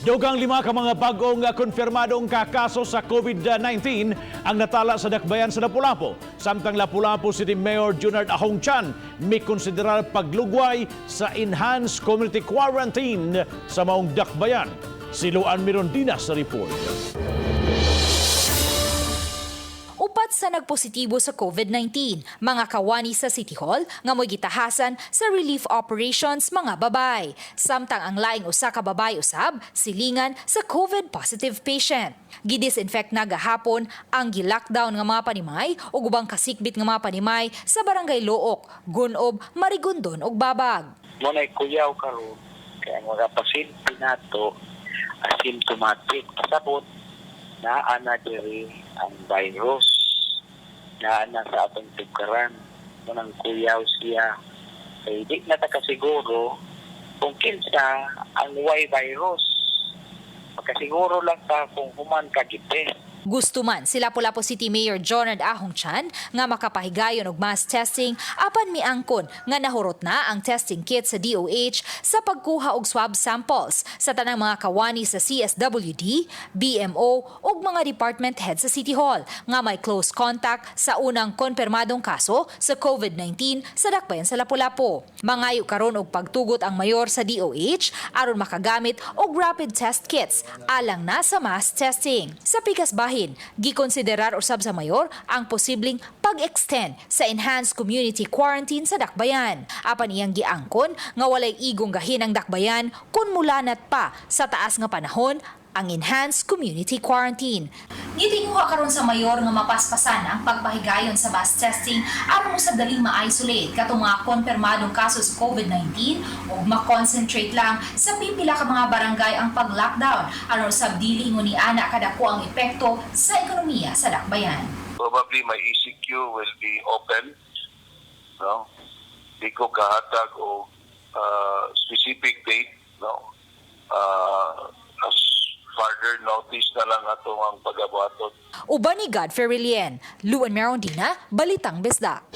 Dugang 5 ka mga bag-ong konfirmadong kakaso sa COVID-19 ang natala sa dakbayan sa Lapu-Lapu. Samtang Lapu-Lapu City Mayor Junard Ahong Chan mikonsiderar paglugway sa enhanced community quarantine sa maong dakbayan. Si Luan Mirondina sa report. 4 sa nagpositibo sa COVID-19, mga kawani sa City Hall nga mo'y gitahasan sa relief operations, mga babay. Samtang ang laing usa ka babay usab silingan sa COVID positive patient. Gidisinfect na gahapon ang gi-lockdown nga mga panimay ug ubang kasikbit nga mga panimay sa Barangay Looc, Gun-ob, Marigondon ug Babag. Mo na kuyaw karon kay ang mga pasyente nato asymptomatic, pasabot naa na diri ang virus, naa na sa atong tugkaran. Mo nang kuyaw siya kay di na ta kasiguro kung kinsa ang way virus. Makasiguro lang ta kung human ka gitest. Gusto man si Lapu-Lapu City Mayor Jonard Ahong Chan nga makapahigayon og mass testing, apan miangkon nga nahurot na ang testing kit sa DOH sa pagkuha og swab samples sa tanang mga kawani sa CSWD, BMO ug mga department head sa City Hall nga may close contact sa unang konfirmadong kaso sa COVID-19 sa dakbayan sa Lapu-Lapu. Mangayo karon og pagtugot ang mayor sa DOH aron makagamit og rapid test kits alang na sa mass testing. Sa pikas bahin, gikonsiderar usab sa mayor ang posibleng pag-extend sa enhanced community quarantine sa dakbayan. Apan iyang giangkon nga walay igong gahin ang dakbayan kung mulanat pa sa taas nga panahon ang enhanced community quarantine. Gitinguha karon sa mayor nga mapaspasan ang pagpahigayon sa mass testing aron usab daling ma-isolate katong mga konfirmadong kaso sa COVID-19 ug ma-concentrate lang sa pipila ka mga barangay ang pag-lockdown aron usab dili nguni ana kadako ang epekto sa ekonomiya sa dakbayan. Probably my ECQ will be open. No? Di ko kahatag og specific date. No? As further notice na lang ato ang pagabuhaton. Uban ni Godfrey Relien, Luan Merondina, Balitang Bisdak.